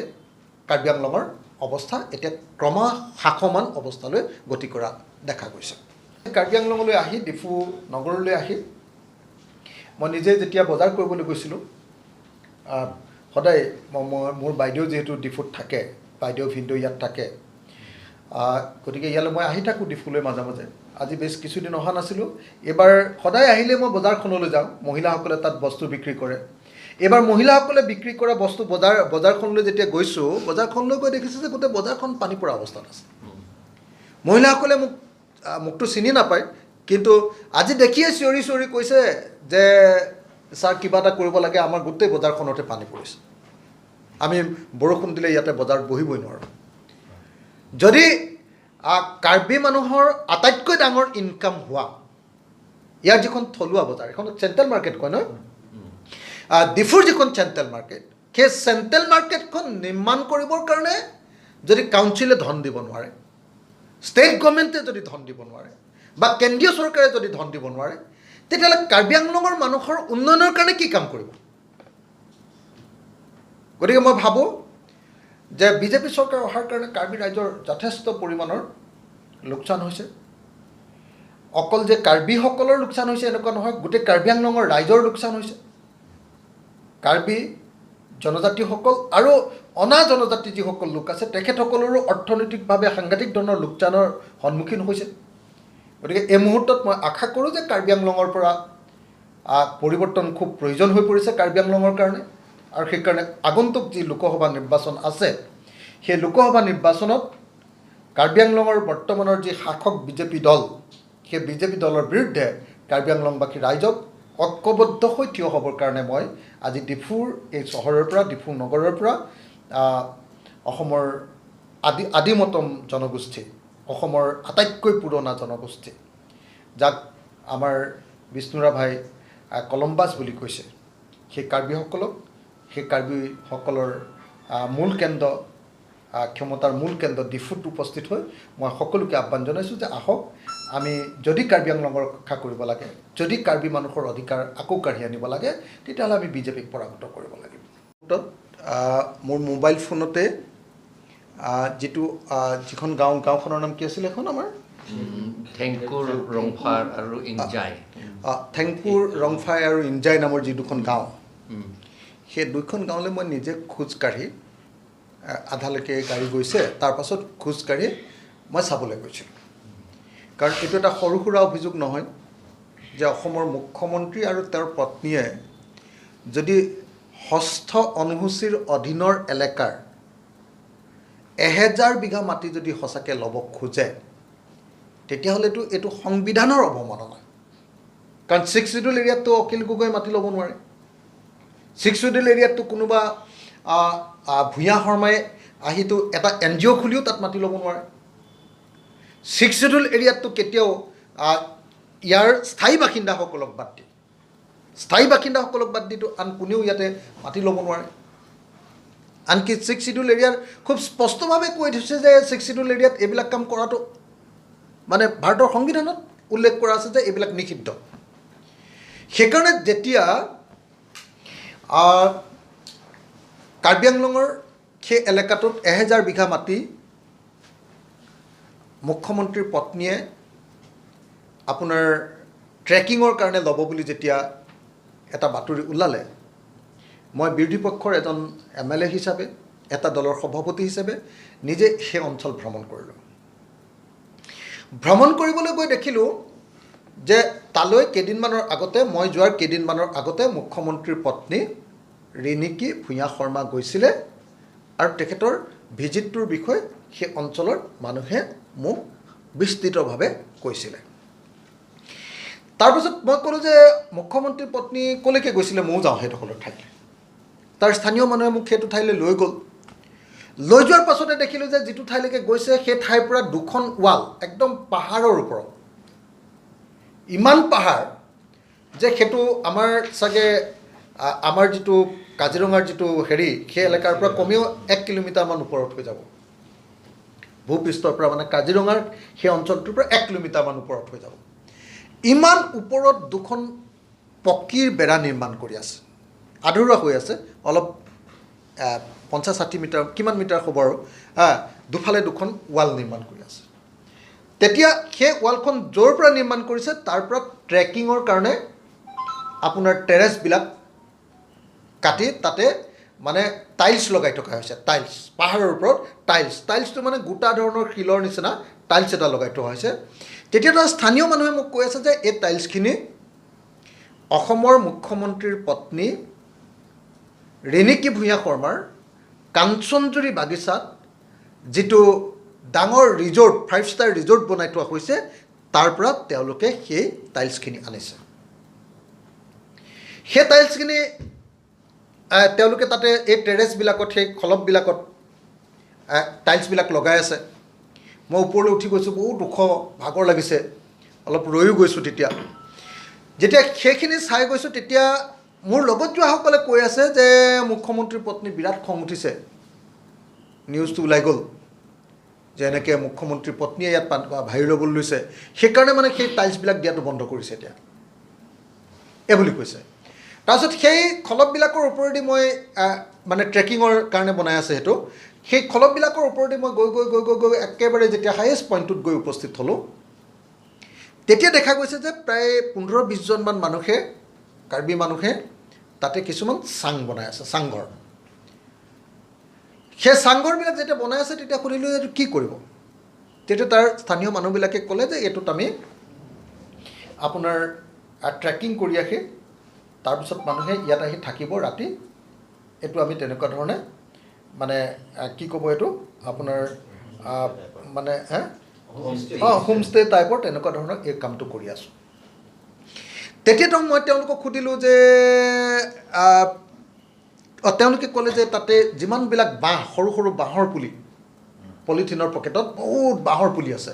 কাৰ্বি আংলঙৰ অৱস্থা এতিয়া ক্ৰমহ্ৰাসমান অৱস্থালৈ গতি কৰা দেখা গৈছে। কাৰ্বি আংলঙলৈ আহি, ডিফু নগৰলৈ আহি মই নিজে যেতিয়া বজাৰ কৰিবলৈ গৈছিলোঁ, সদায় মই মোৰ বাইদেউ যিহেতু ডিফুত থাকে, বাইদেউ ভিনদেউ ইয়াত থাকে, গতিকে ইয়ালৈ মই আহি থাকোঁ ডিফুলৈ মাজে মাজে। আজি বেছ কিছুদিন অহা নাছিলোঁ, এইবাৰ সদায় আহিলে মই বজাৰখনলৈ যাওঁ, মহিলাসকলে তাত বস্তু বিক্ৰী কৰে। এইবাৰ মহিলাসকলে বিক্ৰী কৰা বস্তু বজাৰখনলৈ যেতিয়া গৈছোঁ, বজাৰখনলৈ গৈ দেখিছোঁ যে গোটেই বজাৰখন পানী পৰা অৱস্থাত আছে। মহিলাসকলে মোকতো চিনি নাপায়, কিন্তু আজি দেখিয়ে চিঞৰি চিঞৰি কৈছে যে ছাৰ কিবা এটা কৰিব লাগে, আমাৰ গোটেই বজাৰখনতে পানী পৰিছে, আমি বৰষুণ দিলে ইয়াতে বজাৰত বহিবই নোৱাৰোঁ। যদি কাৰ্বি মানুহৰ আটাইতকৈ ডাঙৰ ইনকাম হোৱা ইয়াৰ যিখন থলুৱা বজাৰ, এখন চেণ্ট্ৰেল মাৰ্কেট কয় নহয়, ডিফুৰ যিখন চেণ্ট্ৰেল মাৰ্কেট, সেই চেণ্ট্ৰেল মাৰ্কেটখন নিৰ্মাণ কৰিবৰ কাৰণে যদি কাউন্সিলে ধন দিব নোৱাৰে, ষ্টেট গভৰ্ণমেণ্টে যদি ধন দিব নোৱাৰে বা কেন্দ্ৰীয় চৰকাৰে যদি ধন দিব নোৱাৰে, তেতিয়াহ'লে কাৰ্বি আংলঙৰ মানুহৰ উন্নয়নৰ কাৰণে কি কাম কৰিব? গতিকে মই ভাবোঁ যে বিজেপি চৰকাৰ অহাৰ কাৰণে কাৰ্বি ৰাইজৰ যথেষ্ট পৰিমাণৰ লোকচান হৈছে। অকল যে কাৰ্বিসকলৰ লোকচান হৈছে এনেকুৱা নহয়, গোটেই কাৰ্বি আংলঙৰ ৰাইজৰ লোকচান হৈছে। কাৰ্বি জনজাতিসকল আৰু অনা জনজাতি যিসকল লোক আছে তেখেতসকলৰো অৰ্থনৈতিকভাৱে সাংঘাতিক ধৰণৰ লোকচানৰ সন্মুখীন হৈছে। গতিকে এই মুহূৰ্তত মই আশা কৰোঁ যে কাৰ্বি আংলঙৰ পৰা পৰিৱৰ্তন খুব প্ৰয়োজন হৈ পৰিছে কাৰ্বি আংলঙৰ কাৰণে। আৰু সেইকাৰণে আগন্তুক যি লোকসভা নিৰ্বাচন আছে, সেই লোকসভা নিৰ্বাচনত কাৰ্বি আংলঙৰ বৰ্তমানৰ যি শাসক বিজেপি দল, সেই বিজেপি দলৰ বিৰুদ্ধে কাৰ্বি আংলংবাসী ৰাইজক ঐক্যবদ্ধ হৈ থিয় হ'বৰ কাৰণে মই আজি ডিফুৰ এই চহৰৰ পৰা, ডিফু নগৰৰ পৰা অসমৰ আদিমতম জনগোষ্ঠী, অসমৰ আটাইতকৈ পুৰণা জনগোষ্ঠী, যাক আমাৰ বিষ্ণু ৰাভাই কলম্বাছ বুলি কৈছে, সেই কাৰ্বিসকলক, সেই কাৰ্বিসকলৰ মূল কেন্দ্ৰ, ক্ষমতাৰ মূল কেন্দ্ৰ ডিফুত উপস্থিত হৈ মই সকলোকে আহ্বান জনাইছোঁ যে আহক, আমি যদি কাৰ্বি আংলঙৰ ৰক্ষা কৰিব লাগে, যদি কাৰ্বি মানুহৰ অধিকাৰ আকৌ কাঢ়ি আনিব লাগে, তেতিয়াহ'লে আমি বিজেপিক পৰাভূত কৰিব লাগিব। মোৰ মোবাইল ফোনতে যিটো যিখন গাঁও, গাঁওখনৰ নাম কি আছিল এখন আমাৰ?
থেংকুৰ ৰংফাৰ আৰু ইনজাই।
থেংকুৰ ৰংফাই আৰু ইনজাই নামৰ যি দুখন গাঁও, সেই দুখন গাঁৱলৈ মই নিজে খোজকাঢ়ি আধালৈকে গাড়ী গৈছে, তাৰপাছত খোজকাঢ়ি মই চাবলৈ গৈছিলোঁ। কাৰণ এইটো এটা সৰু সুৰা অভিযোগ নহয় যে অসমৰ মুখ্যমন্ত্ৰী আৰু তেওঁৰ পত্নীয়ে যদি ষষ্ঠ অনুসূচীৰ অধীনৰ এলেকাৰ 1000 বিঘা মাটি যদি সঁচাকৈ ল'ব খোজে, তেতিয়াহ'লেতো এইটো সংবিধানৰ অৱমাননা। কাৰণ ছিক্স চিডিউল এৰিয়াততো অখিল গগৈ মাটি ল'ব নোৱাৰে, ছিক্স চিডিউল এৰিয়াততো কোনোবা ভূঞা শৰ্মাই আহিতো এটা এন জি অ' খুলিও তাত মাটি ল'ব নোৱাৰে, ছিক্স চিডিউল এৰিয়াততো কেতিয়াও ইয়াৰ স্থায়ী বাসিন্দাসকলক বাদ দি, স্থায়ী বাসিন্দাসকলক বাদ দিতো আন কোনেও ইয়াতে মাটি ল'ব নোৱাৰে। আনকি ছিক্স চিডিউল এৰিয়াৰ খুব স্পষ্টভাৱে কৈ থৈছে যে ছিক্স চিডিউল এৰিয়াত এইবিলাক কাম কৰাটো মানে ভাৰতৰ সংবিধানত উল্লেখ কৰা আছে যে এইবিলাক নিষিদ্ধ। সেইকাৰণে যেতিয়া কাৰ্বি আংলঙৰ সেই এলেকাটোত 1000 বিঘা মাটি মুখ্যমন্ত্ৰীৰ পত্নীয়ে আপোনাৰ ট্ৰেকিঙৰ কাৰণে ল'ব বুলি যেতিয়া এটা বাতৰি ওলালে, মই বিৰোধী পক্ষৰ এজন এম এল এ হিচাপে, এটা দলৰ সভাপতি হিচাপে নিজে সেই অঞ্চল ভ্ৰমণ কৰিলোঁ। ভ্ৰমণ কৰিবলৈ গৈ দেখিলোঁ যে তালৈ কেইদিনমানৰ আগতে, মই যোৱাৰ কেইদিনমানৰ আগতে মুখ্যমন্ত্ৰীৰ পত্নী ৰিণিকী ভূঞা শৰ্মা গৈছিলে আৰু তেখেতৰ ভিজিটটোৰ বিষয়ে সেই অঞ্চলৰ মানুহে মোক বিস্তৃতভাৱে কৈছিলে। তাৰপাছত মই ক'লোঁ যে মুখ্যমন্ত্ৰীৰ পত্নী ক'লৈকে গৈছিলে, ময়ো যাওঁ সেইডোখৰৰ ঠাইলৈ। তাৰ স্থানীয় মানুহে মোক সেইটো ঠাইলৈ লৈ গ'ল। লৈ যোৱাৰ পাছতে দেখিলোঁ যে যিটো ঠাইলৈকে গৈছে সেই ঠাইৰ পৰা দুখন ৱাল একদম পাহাৰৰ ওপৰত, ইমান পাহাৰ যে সেইটো আমাৰ চাগে আমাৰ যিটো কাজিৰঙাৰ যিটো হেৰি, সেই এলেকাৰ পৰা কমেও 1 কিলোমিটাৰমান ওপৰত হৈ যাব। ভূপৃষ্ঠৰ পৰা মানে কাজিৰঙাৰ সেই অঞ্চলটোৰ পৰা 1 কিলোমিটাৰমান ওপৰত হৈ যাব। ইমান ওপৰত দুখন পকীৰ বেৰা নিৰ্মাণ কৰি আছে, আধৰুৱা হৈ আছে, অলপ 50-60 মিটাৰ কিমান মিটাৰ হ'ব আৰু, দুফালে দুখন ৱাল নিৰ্মাণ কৰি আছে। তেতিয়া সেই ৱালখন য'ৰ পৰা নিৰ্মাণ কৰিছে তাৰ পৰা ট্ৰেকিঙৰ কাৰণে আপোনাৰ টেৰেছবিলাক কাটি তাতে মানে টাইলছ লগাই থকা হৈছে। টাইলছ পাহাৰৰ ওপৰত টাইলছ, টাইলছটো মানে গোটা ধৰণৰ শিলৰ নিচিনা টাইলছ এটা লগাই থোৱা হৈছে। তেতিয়া তাৰ স্থানীয় মানুহে মোক কৈ আছে যে এই টাইলছখিনি অসমৰ মুখ্যমন্ত্ৰীৰ পত্নী ৰিণিকী ভূঞা শৰ্মাৰ কাঞ্চনজুৰি বাগিচাত যিটো ডাঙৰ ৰিজৰ্ট, 5 ষ্টাৰ ৰিজৰ্ট বনাই থোৱা হৈছে, তাৰ পৰা তেওঁলোকে সেই টাইলছখিনি আনিছে। সেই টাইলছখিনি তেওঁলোকে তাতে এই টেৰেছবিলাকত, সেই খলপবিলাকত টাইলছবিলাক লগাই আছে। মই ওপৰলৈ উঠি গৈছোঁ, বহুত ওখ, ভাগৰ লাগিছে, অলপ ৰৈও গৈছোঁ। তেতিয়া যেতিয়া সেইখিনি চাই গৈছোঁ, তেতিয়া মোৰ লগত যোৱাসকলে কৈ আছে যে মুখ্যমন্ত্ৰীৰ পত্নী বিৰাট খং উঠিছে, নিউজটো ওলাই গ'ল যে এনেকৈ মুখ্যমন্ত্ৰীৰ পত্নীয়ে ইয়াত ভাৰি ল'বলৈ লৈছে, সেইকাৰণে মানে সেই টাইলছবিলাক দিয়াটো বন্ধ কৰিছে এতিয়া, এই বুলি কৈছে। তাৰপিছত সেই খলপবিলাকৰ ওপৰেদি মই মানে ট্ৰেকিঙৰ কাৰণে বনাই আছে সেইটো, সেই খলপবিলাকৰ ওপৰেদি মই গৈ গৈ গৈ গৈ গৈ একেবাৰে যেতিয়া হায়েষ্ট পইণ্টটোত গৈ উপস্থিত হ'লোঁ, তেতিয়া দেখা গৈছে যে প্ৰায় 15-20জনমান মানুহে, কাৰ্বি মানুহে তাতে কিছুমান চাং বনাই আছে, চাংঘৰ। সেই চাংঘৰবিলাক যেতিয়া বনাই আছে তেতিয়া সুধিলোঁ যে এইটো কি কৰিব। তেতিয়া তাৰ স্থানীয় মানুহবিলাকে ক'লে যে এইটোত আমি আপোনাৰ ট্ৰেকিং কৰি আহি তাৰপিছত মানুহে ইয়াত আহি থাকিব ৰাতি, এইটো আমি তেনেকুৱা ধৰণে মানে কি ক'ব এইটো আপোনাৰ মানে হোমষ্টে টাইপৰ তেনেকুৱা ধৰণৰ এই কামটো কৰি আছোঁ। তেতিয়া মই তেওঁলোকক সুধিলোঁ যে তেওঁলোকে ক'লে যে তাতে যিমানবিলাক বাঁহ, সৰু সৰু বাঁহৰ পুলি, পলিথিনৰ পকেটত বহুত বাঁহৰ পুলি আছে।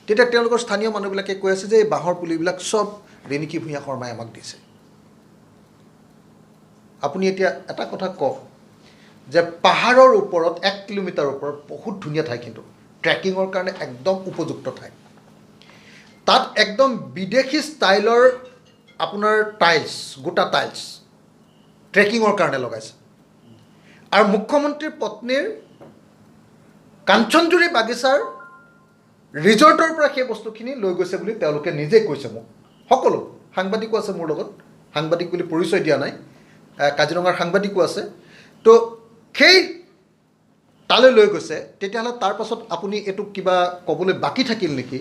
তেতিয়া তেওঁলোকৰ স্থানীয় মানুহবিলাকে কৈ আছে যে এই বাঁহৰ পুলিবিলাক চব ৰিণিকী ভূঞা শৰ্মাই আমাক দিছে। আপুনি এতিয়া এটা কথা কওক যে পাহাৰৰ ওপৰত 1 কিলোমিটাৰৰ ওপৰত বহুত ধুনীয়া ঠাই, কিন্তু ট্ৰেকিঙৰ কাৰণে একদম উপযুক্ত ঠাই। তাত একদম বিদেশী ষ্টাইলৰ আপোনাৰ টাইলছ, গোটা টাইলছ ট্ৰেকিঙৰ কাৰণে লগাইছে। আৰু মুখ্যমন্ত্ৰীৰ পত্নীৰ কাঞ্চনজুৰি বাগিচাৰ ৰিজৰ্টৰ পৰা সেই বস্তুখিনি লৈ গৈছে বুলি তেওঁলোকে নিজেই কৈছে মোক। সকলো সাংবাদিকো আছে মোৰ লগত, সাংবাদিক বুলি পৰিচয় দিয়া নাই, কাজিৰঙাৰ সাংবাদিকো আছে। তো সেই তালৈ লৈ গৈছে। তেতিয়াহ'লে তাৰপাছত আপুনি এইটো কিবা ক'বলৈ বাকী থাকিল নেকি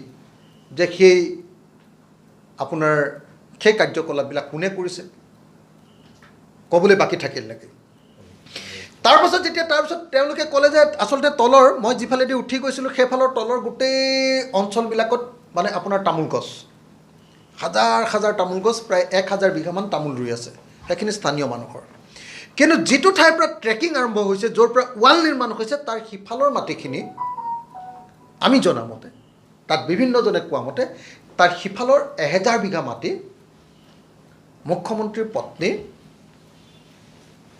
যে সেই আপোনাৰ সেই কাৰ্যকলাপবিলাক কোনে কৰিছে, ক'বলৈ বাকী থাকিল নেকি? তাৰপাছত যেতিয়া তাৰপিছত তেওঁলোকে ক'লে যে আচলতে তলৰ মই যিফালেদি উঠি গৈছিলোঁ সেইফালৰ তলৰ গোটেই অঞ্চলবিলাকত মানে আপোনাৰ তামোল গছ, হাজাৰ হাজাৰ তামোল গছ, প্ৰায় 1000 বিঘামান তামোল ৰুই আছে, সেইখিনি স্থানীয় মানুহৰ। কিন্তু যিটো ঠাইৰ পৰা ট্ৰেকিং আৰম্ভ হৈছে, য'ৰ পৰা ৱাল নিৰ্মাণ হৈছে, তাৰ সিফালৰ মাটিখিনি আমি জনামতে, তাত বিভিন্নজনে কোৱা মতে, তাৰ সিফালৰ 1000 বিঘা মাটি মুখ্যমন্ত্ৰীৰ পত্নীৰ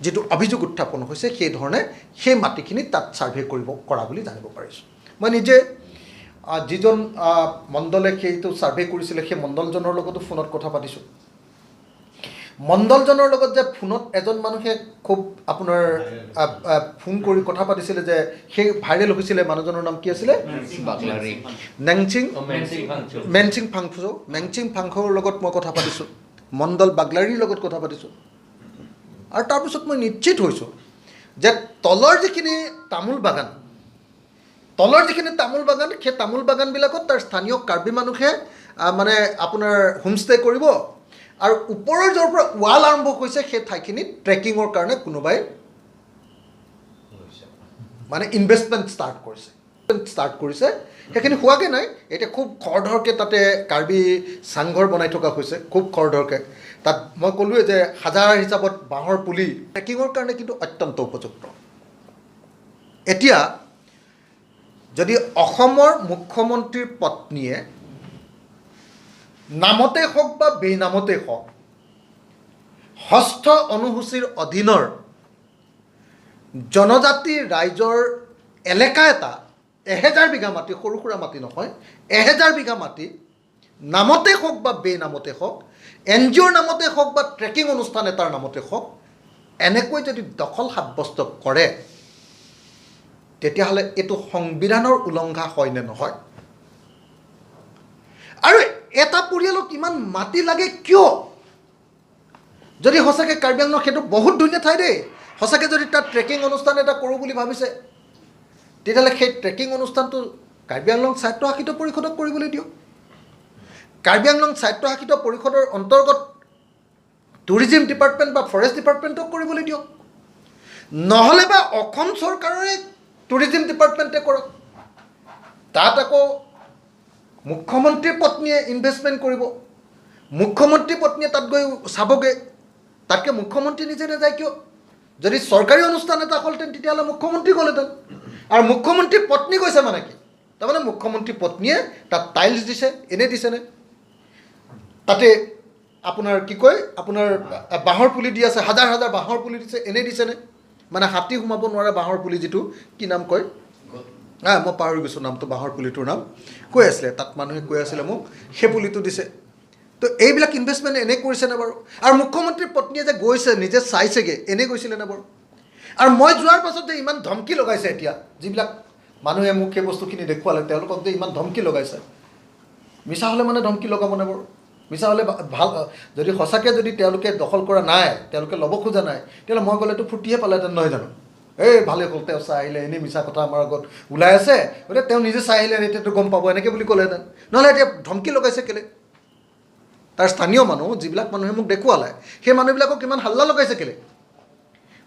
যিটো অভিযোগ উত্থাপন হৈছে সেই ধৰণে সেই মাটিখিনি তাত ছাৰ্ভে কৰা বুলি জানিব পাৰিছোঁ। মই নিজে যিজন মণ্ডলে সেইটো ছাৰ্ভে কৰিছিলে সেই মণ্ডলজনৰ লগতো ফোনত কথা পাতিছোঁ। মণ্ডলজনৰ লগত যে ফোনত এজন মানুহে খুব আপোনাৰ ফোন কৰি কথা পাতিছিলে, যে সেই ভাইৰেল হৈছিলে, মানুহজনৰ নাম কি আছিলে? নেংচিং মেনচিং ফাংচো। মেনচিং ফাংচোৰ লগত মই কথা পাতিছোঁ, মণ্ডল বাগলাৰীৰ লগত কথা পাতিছোঁ। আৰু তাৰপিছত মই নিশ্চিত হৈছোঁ যে তলৰ যিখিনি তামোল বাগান, তলৰ যিখিনি তামোল বাগান, সেই তামোল বাগানবিলাকত তাৰ স্থানীয় কাৰ্বি মানুহে মানে আপোনাৰ হোমষ্টে কৰিব, আৰু ওপৰৰ য'ৰ পৰা ৱাল আৰম্ভ হৈছে সেই ঠাইখিনিত ট্ৰেকিঙৰ কাৰণে কোনোবাই মানে ইনভেষ্টমেণ্ট ষ্টাৰ্ট কৰিছে। সেইখিনি হোৱাগৈ নাই, এতিয়া খুব খৰধৰকৈ তাতে কাৰ্বি চাংঘৰ বনাই থকা হৈছে, খুব খৰধৰকৈ। তাত মই ক'লোৱে যে হাজাৰ হিচাপত বাঁহৰ পুলি ট্ৰেকিঙৰ কাৰণে কিন্তু অত্যন্ত উপযুক্ত। এতিয়া যদি অসমৰ মুখ্যমন্ত্ৰীৰ পত্নীয়ে নামতে হওক বা বেনামতে হওক ষষ্ঠ অনুসূচীৰ অধীনৰ জনজাতি ৰাইজৰ এলেকা এটা 1000 বিঘা মাটি, সৰু সুৰা মাটি নহয়, 1000 বিঘা মাটি নামতে হওক বা বেনামতে হওক, এন জি অ'ৰ নামতে হওক বা ট্ৰেকিং অনুষ্ঠান এটাৰ নামতে হওক, এনেকৈ যদি দখল সাব্যস্ত কৰে, তেতিয়াহ'লে এইটো সংবিধানৰ উলংঘা হয় নে নহয়? আৰু এটা পৰিয়ালক ইমান মাটি লাগে কিয়? যদি সঁচাকৈ কাৰ্বি আংলং সেইটো বহুত ধুনীয়া ঠাই দেই, সঁচাকৈ যদি তাত ট্ৰেকিং অনুষ্ঠান এটা কৰোঁ বুলি ভাবিছে, তেতিয়াহ'লে সেই ট্ৰেকিং অনুষ্ঠানটো কাৰ্বি আংলং স্বায়ত্তশাসিত পৰিষদক কৰিবলৈ দিয়ক। কাৰ্বি আংলং স্বায়ত্তশাসিত পৰিষদৰ অন্তৰ্গত টুৰিজিম ডিপাৰ্টমেণ্ট বা ফৰেষ্ট ডিপাৰ্টমেণ্টক কৰিবলৈ দিয়ক, নহ'লে বা অসম চৰকাৰৰে টুৰিজিম ডিপাৰ্টমেণ্টে কৰক। তাত আকৌ মুখ্যমন্ত্ৰীৰ পত্নীয়ে ইনভেষ্টমেণ্ট কৰিব, মুখ্যমন্ত্ৰীৰ পত্নীয়ে তাত গৈ চাবগৈ, তাতকৈ মুখ্যমন্ত্ৰী নিজে নাযায় কিয়? যদি চৰকাৰী অনুষ্ঠান এটা হ'লহেঁতেন তেতিয়াহ'লে মুখ্যমন্ত্ৰী গ'লহেঁতেন। আৰু মুখ্যমন্ত্ৰীৰ পত্নী গৈছে মানে কি? তাৰমানে মুখ্যমন্ত্ৰীৰ পত্নীয়ে তাত টাইলছ দিছে, এনেই দিছেনে? তাতে আপোনাৰ কি কয়, আপোনাৰ বাঁহৰ পুলি দি আছে, হাজাৰ হাজাৰ বাঁহৰ পুলি দিছে, এনেই দিছেনে? মানে হাতী সোমাব নোৱাৰা বাঁহৰ পুলি যিটো কি নাম কয়, মই পাহৰি গৈছোঁ নামটো, বাঁহৰ পুলিটোৰ নাম কৈ আছিলে, তাত মানুহে কৈ আছিলে মোক, সেই পুলিটো দিছে। তো এইবিলাক ইনভেষ্টমেণ্ট এনেই কৰিছেনে বাৰু? আৰু মুখ্যমন্ত্ৰীৰ পত্নীয়ে যে গৈছে, নিজে চাইছেগৈ, এনেই গৈছিলেনে বাৰু? আৰু মই যোৱাৰ পাছত যে ইমান ধমকি লগাইছে, এতিয়া যিবিলাক মানুহে মোক সেই বস্তুখিনি দেখুৱালে, তেওঁলোকক যে ইমান ধমকি লগাইছে, মিছা হ'লে মানে ধমকি লগাবনে বাৰু? মিছা হ'লে ভাল, যদি সঁচাকৈ যদি তেওঁলোকে দখল কৰা নাই, তেওঁলোকে ল'ব খোজা নাই, তেতিয়াহ'লে মই গ'লেতো ফূৰ্তিহে পালেহেঁতেন, নহয় জানো? এই ভালেই হ'ল, তেওঁ চাই আহিলে, এনেই মিছা কথা আমাৰ আগত ওলাই আছে, গতিকে তেওঁ নিজে চাই আহিলে এতিয়াতো গম পাব, এনেকৈ বুলি ক'লেহেঁতেন। নহ'লে এতিয়া ধমকি লগাইছে কেলৈ? তাৰ স্থানীয় মানুহ, যিবিলাক মানুহে মোক দেখুৱালে, সেই মানুহবিলাকক ইমান হাল্লা লগাইছে কেলৈ?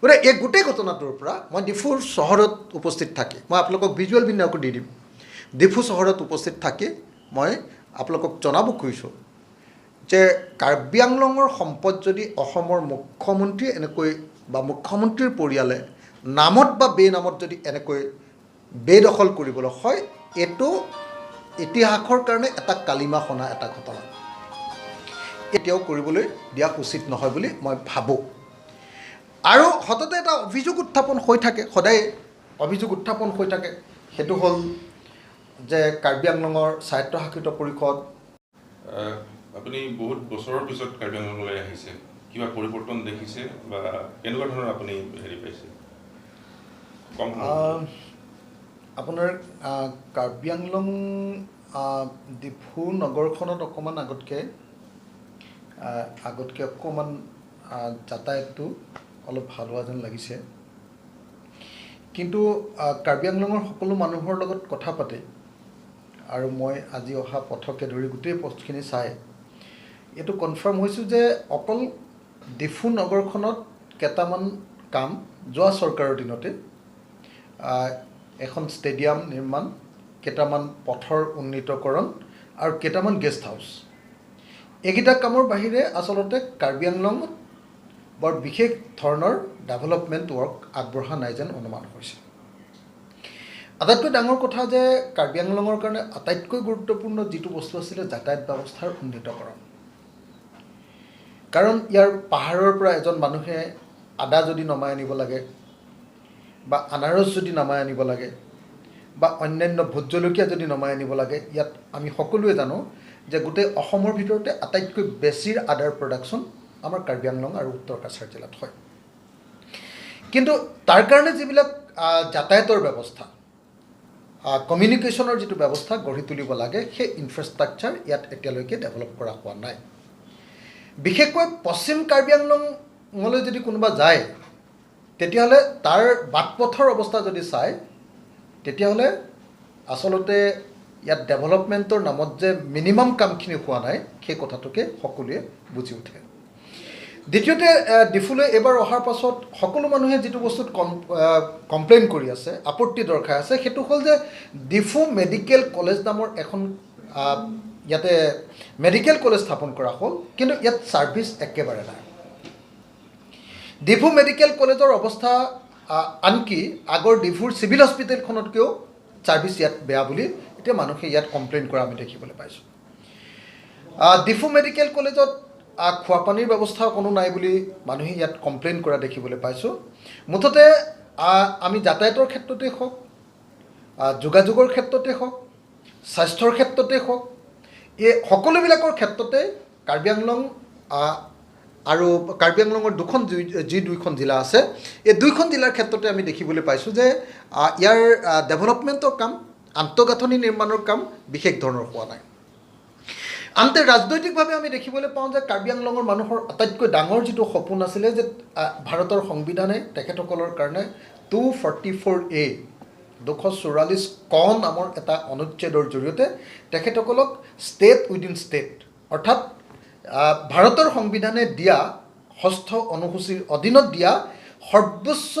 গতিকে এই গোটেই ঘটনাটোৰ পৰা মই ডিফুৰ চহৰত উপস্থিত থাকি, মই আপোনালোকক ভিজুৱেল বিন্যাসো দি দিম, ডিফু চহৰত উপস্থিত থাকি মই আপোনালোকক জনাব খুজিছোঁ যে কাৰ্বি আংলঙৰ সম্পদ যদি অসমৰ মুখ্যমন্ত্ৰীয়ে এনেকৈ বা মুখ্যমন্ত্ৰীৰ পৰিয়ালে নামত বা বেনামত যদি এনেকৈ বেদখল কৰিবলৈ হয়, এইটো ইতিহাসৰ কাৰণে এটা কালিমা সনা এটা ঘটনা, এতিয়াও কৰিবলৈ দিয়া উচিত নহয় বুলি মই ভাবোঁ। আৰু সততে এটা অভিযোগ উত্থাপন হৈ থাকে, সদায় অভিযোগ উত্থাপন হৈ থাকে, সেইটো হ'ল যে কাৰ্বি আংলঙৰ স্বায়ত্তশাসিত পৰিষদ।
আপুনি বহুত বছৰৰ পিছত কাৰ্বি আংলঙলৈ আহিছে, কিবা পৰিৱৰ্তন দেখিছে বা কেনেকুৱা ধৰণৰ আপুনি হেৰি পাইছে?
আপোনাৰ কাৰ্বি আংলং ডিফু নগৰখনত অকণমান আগতকৈ অকণমান যাতায়াতটো অলপ ভাল হোৱা যেন লাগিছে, কিন্তু কাৰ্বি আংলঙৰ সকলো মানুহৰ লগত কথা পাতি আৰু মই আজি অহা পথকে ধৰি গোটেই পথখিনি চাই এইটো কনফাৰ্ম হৈছোঁ যে অকল ডিফু নগৰখনত কেইটামান কাম যোৱা চৰকাৰৰ দিনতে এখন ষ্টেডিয়াম নিৰ্মাণ, কেইটামান পথৰ উন্নীতকৰণ আৰু কেইটামান গেষ্ট হাউচ, এইকেইটা কামৰ বাহিৰে আচলতে কাৰ্বি আংলঙত বৰ বিশেষ ধৰণৰ ডেভেলপমেণ্ট ৱৰ্ক আগবঢ়া নাই যেন অনুমান হৈছে। আটাইতকৈ ডাঙৰ কথা যে কাৰ্বি আংলঙৰ কাৰণে আটাইতকৈ গুৰুত্বপূৰ্ণ যিটো বস্তু আছিলে যাতায়াত ব্যৱস্থাৰ উন্নীতকৰণ, কাৰণ ইয়াৰ পাহাৰৰ পৰা এজন মানুহে আদা যদি নমাই আনিব লাগে বা আনাৰস যদি নমাই আনিব লাগে বা অন্যান্য ভোট জলকীয়া যদি নমাই আনিব লাগে, ইয়াত আমি সকলোৱে জানো যে গোটেই অসমৰ ভিতৰতে আটাইতকৈ বেছি আদাৰ প্ৰডাকশ্যন আমাৰ কাৰ্বি আংলং আৰু উত্তৰ কাছাৰ জিলাত হয়। কিন্তু তাৰ কাৰণে যিবিলাক যাতায়াতৰ ব্যৱস্থা, কমিউনিকেশ্যনৰ যিটো ব্যৱস্থা গঢ়ি তুলিব লাগে, সেই ইনফ্ৰাষ্ট্ৰাকচাৰ ইয়াত এতিয়ালৈকে ডেভেলপ কৰা হোৱা নাই। বিশেষকৈ পশ্চিম কাৰ্বি আংলঙলৈ যদি কোনোবা যায়, তেতিয়াহ'লে তাৰ বাট পথৰ অৱস্থা যদি চায়, তেতিয়াহ'লে আচলতে ইয়াত ডেভেলপমেণ্টৰ নামত যে মিনিমাম কামখিনি হোৱা নাই, সেই কথাটোকে সকলোৱে বুজি উঠে। দ্বিতীয়তে, ডিফুলৈ এইবাৰ অহাৰ পাছত সকলো মানুহে যিটো বস্তুত কমপ্লেইন কৰি আছে, আপত্তি দৰ্শাই আছে, সেইটো হ'ল যে ডিফু মেডিকেল কলেজ নামৰ এখন ইয়াতে মেডিকেল কলেজ স্থাপন কৰা হ'ল, কিন্তু ইয়াত ছাৰ্ভিচ একেবাৰে নাই। ডিফু মেডিকেল কলেজৰ অৱস্থা আনকি আগৰ ডিফুৰ চিভিল হস্পিটেলখনতকৈও ছাৰ্ভিচ ইয়াত বেয়া বুলি এতিয়া মানুহে ইয়াত কমপ্লেইন কৰা আমি দেখিবলৈ পাইছোঁ। ডিফু মেডিকেল কলেজত খোৱাপানীৰ ব্যৱস্থা কোনো নাই বুলি মানুহে ইয়াত কমপ্লেইন কৰা দেখিবলৈ পাইছোঁ। মুঠতে আমি যাতায়াতৰ ক্ষেত্ৰতেই হওক, যোগাযোগৰ ক্ষেত্ৰতে হওক, স্বাস্থ্যৰ ক্ষেত্ৰতে হওক, এই সকলোবিলাকৰ ক্ষেত্ৰতে কাৰ্বি আংলং আৰু কাৰ্বি আংলঙৰ দুখন যি দুইখন জিলা আছে, এই দুইখন জিলাৰ ক্ষেত্ৰতে আমি দেখিবলৈ পাইছোঁ যে ইয়াৰ ডেভেলপমেণ্টৰ কাম, আন্তঃগাঁথনি নিৰ্মাণৰ কাম বিশেষ ধৰণৰ হোৱা নাই। আনহাতে ৰাজনৈতিকভাৱে আমি দেখিবলৈ পাওঁ যে কাৰ্বি আংলঙৰ মানুহৰ আটাইতকৈ ডাঙৰ যিটো সপোন আছিলে যে ভাৰতৰ সংবিধানে তেখেতসকলৰ কাৰণে 244A, 244 ক নামৰ এটা অনুচ্ছেদৰ জৰিয়তে তেখেতসকলক ষ্টেট উইদিন ষ্টেট, অৰ্থাৎ ভাৰতৰ সংবিধানে দিয়া ষষ্ঠ অনুসূচীৰ অধীনত দিয়া সৰ্বোচ্চ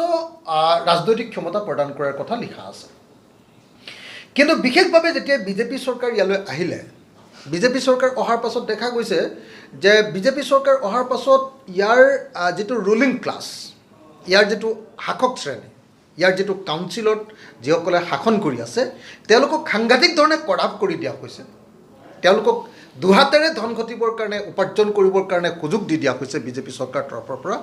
ৰাজনৈতিক ক্ষমতা প্ৰদান কৰাৰ কথা লিখা আছে। কিন্তু বিশেষভাৱে যেতিয়া বিজেপি চৰকাৰ ইয়ালৈ আহিলে, বিজেপি চৰকাৰ অহাৰ পাছত দেখা গৈছে যে বিজেপি চৰকাৰ অহাৰ পাছত ইয়াৰ যিটো ৰুলিং ক্লাছ, ইয়াৰ যিটো শাসক শ্ৰেণী, ইয়াৰ যিটো কাউন্সিলত যিসকলে শাসন কৰি আছে, তেওঁলোকক সাংঘাতিক ধৰণে কৰাপ কৰি দিয়া হৈছে। তেওঁলোকক দুহাতেৰে ধন ঘটিবৰ কাৰণে, উপাৰ্জন কৰিবৰ কাৰণে সুযোগ দি দিয়া হৈছে বিজেপি চৰকাৰৰ তৰফৰ পৰা।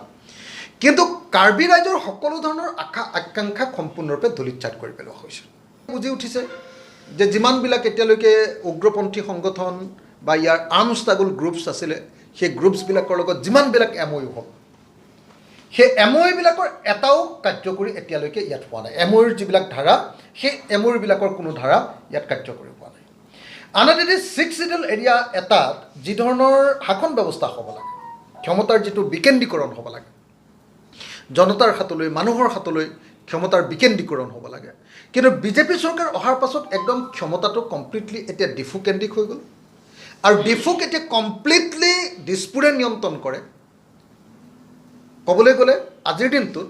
কিন্তু কাৰ্বি ৰাইজৰ সকলো ধৰণৰ আশা আকাংক্ষা সম্পূৰ্ণৰূপে ধূলিসাৎ কৰি পেলোৱা হৈছে। বুজি উঠিছে যে যিমানবিলাক এতিয়ালৈকে উগ্ৰপন্থী সংগঠন বা ইয়াৰ আৰ্ম ষ্ট্ৰাগল গ্ৰুপছ আছিলে, সেই গ্ৰুপছবিলাকৰ লগত যিমানবিলাক এম অ' ইউ হ'ল, সেই এম অ' ইউবিলাকৰ এটাও কাৰ্যকৰী এতিয়ালৈকে ইয়াত হোৱা নাই। এম অ' ইউৰ যিবিলাক ধাৰা, সেই এম অ' ইউবিলাকৰ কোনো ধাৰা ইয়াত কাৰ্যকৰী হোৱা নাই। আনহাতেদি ছিক্স চিডুল এৰিয়া এটাত যি ধৰণৰ শাসন ব্যৱস্থা হ'ব লাগে, ক্ষমতাৰ যিটো বিকেন্দ্ৰীকৰণ হ'ব লাগে, জনতাৰ হাতলৈ, মানুহৰ হাতলৈ ক্ষমতাৰ বিকেন্দ্ৰীকৰণ হ'ব লাগে, কিন্তু বিজেপি চৰকাৰ অহাৰ পাছত একদম ক্ষমতাটো কমপ্লিটলি এতিয়া ডিফু কেন্দ্ৰিক হৈ গ'ল। আৰু ডিফুক এতিয়া কমপ্লিটলি দিছপুৰে নিয়ন্ত্ৰণ কৰে। ক'বলৈ গ'লে আজিৰ দিনটোত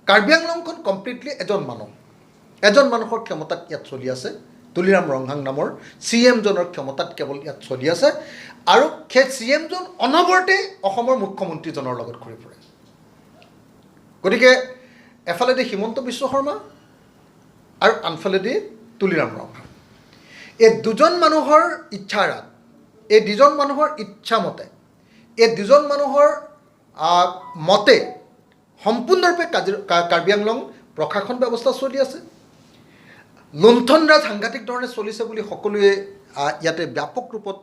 কাৰ্বি আংলংখন কমপ্লিটলি এজন মানুহৰ ক্ষমতাত ইয়াত চলি আছে। তুলিৰাম ৰংহাং নামৰ চি এমজনৰ ক্ষমতাত কেৱল ইয়াত চলি আছে। আৰু সেই চি এমজন অনবৰতে অসমৰ মুখ্যমন্ত্ৰীজনৰ লগত ঘূৰি ফুৰে। গতিকে এফালেদি হিমন্ত বিশ্ব শৰ্মা আৰু আনফালেদি তুলিৰাম ৰংহাং, এই দুজন মানুহৰ ইচ্ছাৰাত, এই দুজন মানুহৰ ইচ্ছামতে, এই দুজন মানুহৰ মতে সম্পূৰ্ণৰূপে কাৰ্বি আংলং প্ৰশাসন ব্যৱস্থা চলি আছে। লুণ্ঠনৰাজ সাংঘাতিক ধৰণে চলিছে বুলি সকলোৱে ইয়াতে ব্যাপক ৰূপত